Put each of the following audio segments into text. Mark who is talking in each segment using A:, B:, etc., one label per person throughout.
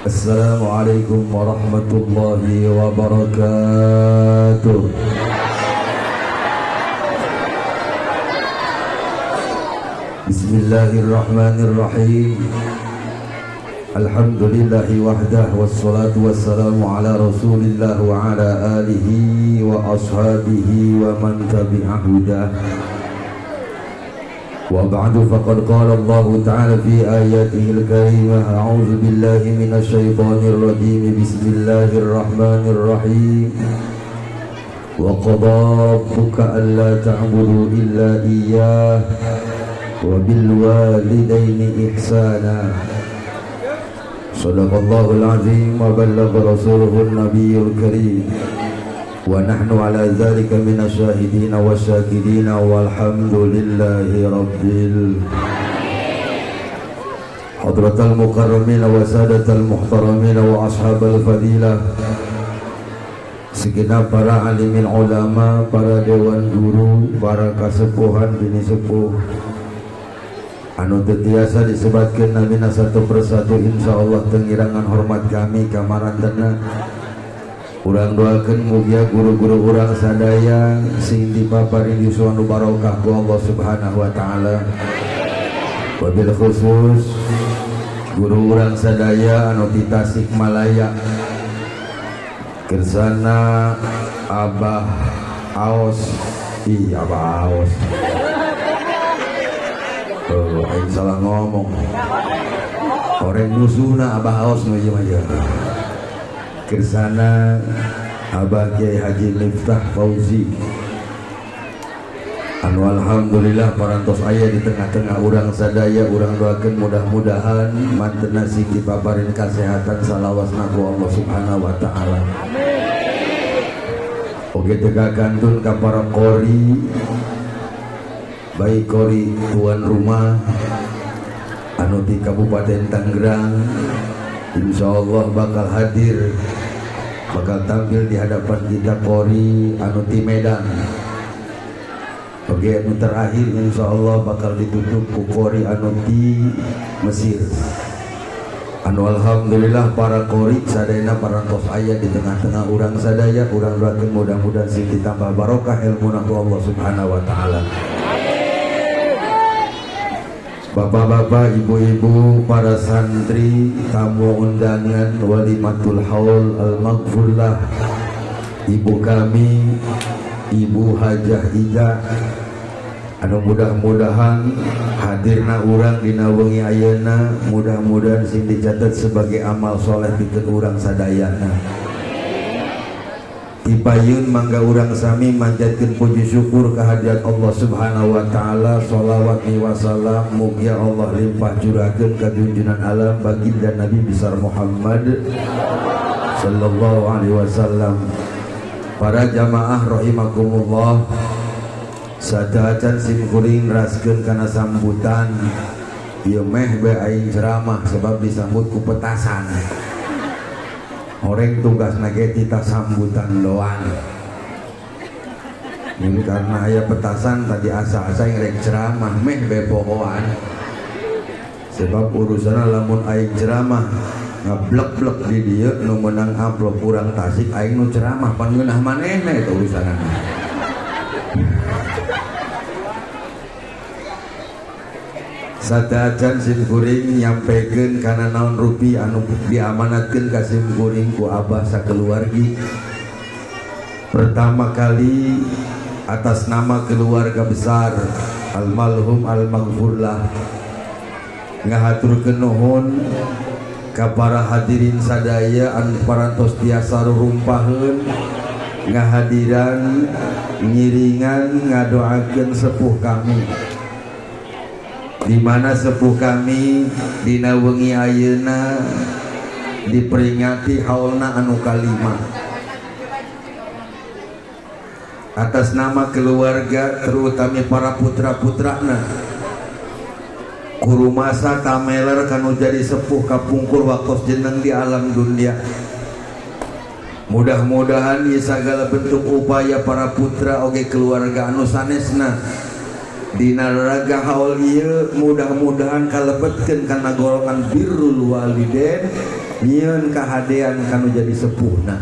A: Assalamualaikum warahmatullahi wabarakatuh. Bismillahirrahmanirrahim. Alhamdulillahi wahdah, wassalatu wassalamu ala rasulillah wa ala alihi wa ashabihi wa man tabi'a hudah. Wa ba'du, faqad qala Allah ta'ala fi ayatihi al-karimah, a'udzu billahi minasy syaithanir rajim, bismillahirrahmanirrahim. Wa qada rabbuka alla ta'budu illa iyyah wa bil walidaini ihsana. Shadaqallahul azim wa ballagha rasuluhun nabiyul karim. Wa nahnu ala dzalika minasyahidin wasyakirin walhamdulillahi rabbil hadratal mukarramin wa sadatal muhtaramin wa ashabal fadilah. Segenap para alimin ulama, para dewan guru, para kasepuhan bini sepuh anu teu tiasa disebatkeun namina satu persatu, insyaallah tengirangan hormat kami kamarantena. Urang doakeun mugia guru-guru urang sadaya sing dipaparin yuswa nu barokah ku Allah Subhanahu wa taala. Wabil khusus guru urang sadaya anu ti Tasikmalaya, kersana Abah Aos. Ih, Abah Aos. Oh, aing salah ngomong. Orang musuhna Abah Aos nu ieu mah ieu. Kersana Abah Kiai Haji Miftah Fauzi anu alhamdulillah parantos aya di tengah-tengah urang sadaya. Urang doakeun mudah-mudahan mantena sing dipaparin kasehatan salawasna ku Allah Subhanahu wa taala. Oge teu kantun ka para qori, baik qori tuan rumah anu di Kabupaten Tangerang, insyaallah bakal hadir, bakal tampil di hadapan kita qori anu ti Medan. Oke, anu terakhir insyaallah bakal ditutup ku qori anu ti Mesir. Anu alhamdulillah para qori sadayana parantos aya di tengah-tengah urang sadaya. Urang doakeun mudah-mudahan sing ditambah barokah ilmuna ku Allah Subhanahu wa taala. Bapak-bapak, ibu-ibu, para santri, tamu undangan walimatul haul al-maghfurlah, ibu kami, Ibu Hajah Ija, anu mudah-mudahan hadirna urang dina wengi ayeuna mudah-mudahan sing dicatat sebagai amal soleh pikeun urang sadayana. Tipayun mangga urang sami manjatkeun puji syukur kehadirat Allah Subhanahu wa taala. Sholawat wa salam mugia Allah limpah curahkeun ka junjungan alam baginda Nabi besar Muhammad sallallahu alaihi wasallam. Para jamaah rahimakumullah, sadaacan sim kuring raskeun kana sambutan ieu meh bae aing ceramah sebab disambut ku petasan. Horeng tugasna ge tita sambutan doang. Ini karena aya petasan tadi asa-asa yang rek ceramah meh bae pohoan. Sebab urusan lamun aing ceramah ngablek-blek di dieu nu meunang amplop urang Tasik aing nu ceramah pan ngeunah manehna eta urusanana. Sadaacan sim kuring nyampekeun kana naon rupi anu diamanatkeun ka sim kuring ku abah sakeluargi. Pertama kali atas nama keluarga besar almarhum almaghfurlah ngahaturkeun nuhun ka para hadirin sadaya anu parantos tiasa rurumpaheun ngahadiran ngiringan ngadoakeun sepuh kami. Di mana sepuh kami dina wengi ayeuna diperingati haulna anu kalima. Atas nama keluarga terutama para putra-putrana kurumasa tameler kanu jadi sepuh kapungkur waktos jeneng di alam dunia. Mudah-mudahan ieu sagala bentuk upaya para putra oge keluarga anu sanesna Dina raga haul ieu mudah-mudahan kalebetkeun kana golongan birrul walidain, nyieun kahadean kanu jadi sepuhna.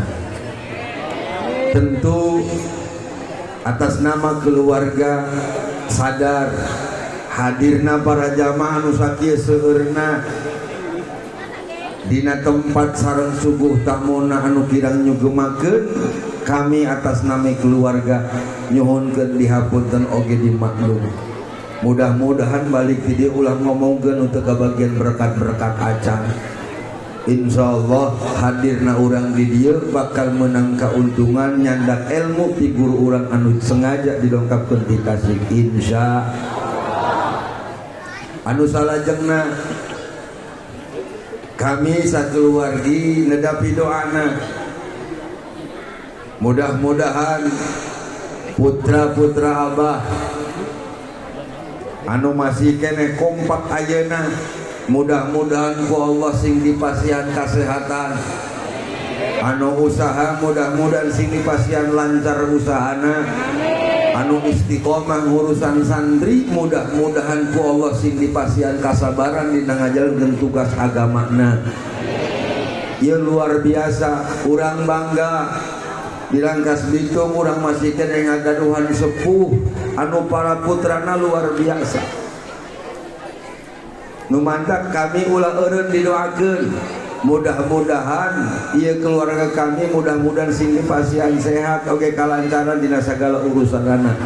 A: Tentu atas nama keluarga sadar hadirna para jamaah anu sakieu seueurna dina tempat sareng suguh tamuna anu kirang nyugemakeun, kami atas nama keluarga nyuhunkeun dihapunten oge dimaklum. Mudah-mudahan balik ti dieu ulah ngomongkeun untuk kebagian berkat-berkat acan. Insyaallah hadirna urang di dieu bakal menang keuntungan nyandak ilmu ti guru urang anu sengaja didongkapkeun ti Tasik, insya. Anu salajengna, kami sakeluargi nedapi doana mudah-mudahan putra-putra Abah anu masih kene kompak ayeuna, mudah-mudahan ku Allah sing dipasihan kesehatan, anu usaha mudah-mudahan sing dipasihan lancar usahana, anu istiqomah urusan santri mudah-mudahan ku Allah sing dipasihan kasabaran dina ngajalankeun tugas agamana. Ieu luar biasa, urang bangga di Rangkas Bitung urang masih kene ngagaduhan sepuh anu para putrana luar biasa. Nu mantak kami ulah eureun didoakeun, mudah-mudahan ieu keluarga kami mudah-mudahan sing dipasihan sehat oge kalancaran dina sagala urusanana.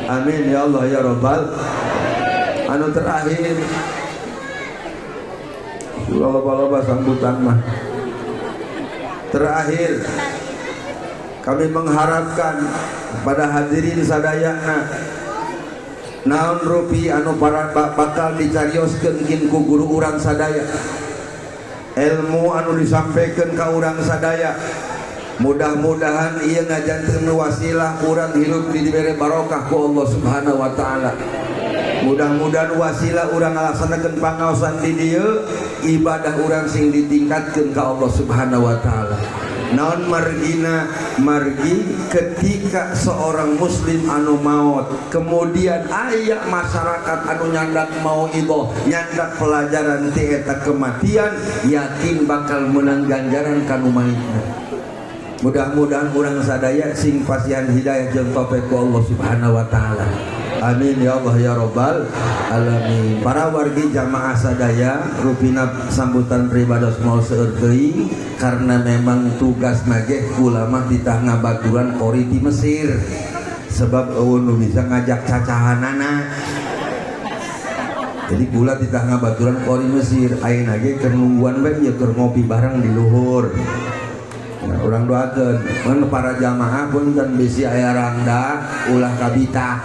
A: Amin ya Allah ya Rabbal. Anu terakhir, loba-loba sambutan mah. Terakhir, kami mengharapkan pada hadirin sadayana, naon rupi anu para bakal dicarioskeun kin ku guru urang sadaya, ilmu anu disampaikan ka urang sadaya, mudah-mudahan ieu ngajanten wasilah urang hirup dibere barokah ku Allah Subhanahu wa taala. Mudah-mudahan wasilah urang ngalaksanakeun pangaosan di dieu, ibadah urang sing ditingkatkeun ka Allah Subhanahu wa taala. Naon margina? Margi ketika seorang muslim anu maut, kemudian aya masyarakat anu nyandak mauidhoh, nyandak pelajaran ti eta kematian, yakin bakal menang ganjaran kanu maitna. Mudah-mudahan urang sadaya sing pasihan hidayah jeung taufik ku Allah Subhanahu wa taala. Amin ya Allah ya Rabbal alamin. Para wargi jamaah sadaya, rupina sambutan pribados mau seueur teuing karena memang tugas nage ulama ditah ngabaturan kori di Mesir, sebab euweuh nu bisa ngajak cacahanana. Jadi kula titah ngabaturan kori Mesir, ayeuna ge keur nungguan bae ieu keur ngopi bareng di luhur. Nah, urang doakeun mun para jamaah punten bisi aya rangda ulah kabita.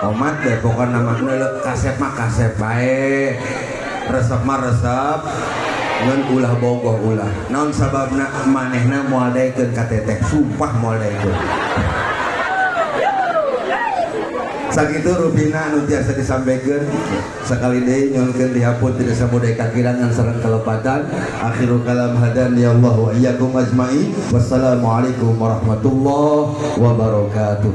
A: Omat deh pokokna mah, kasep mah kasep bae, resep mah resep, ngan ulah bogoh ulah. Naon sababna? Manehna moal daekeun ka teteh, sumpah moal daekeun. Sakitu rupina anu tiasa disampaikan. Sekali deui nyuhunkeun dihapun tidak sabudaya kakirangan sareng kalepatan. Akhirul kalam, hadani Allah wa iyyakum ajmain. Wassalamualaikum warahmatullahi wabarakatuh.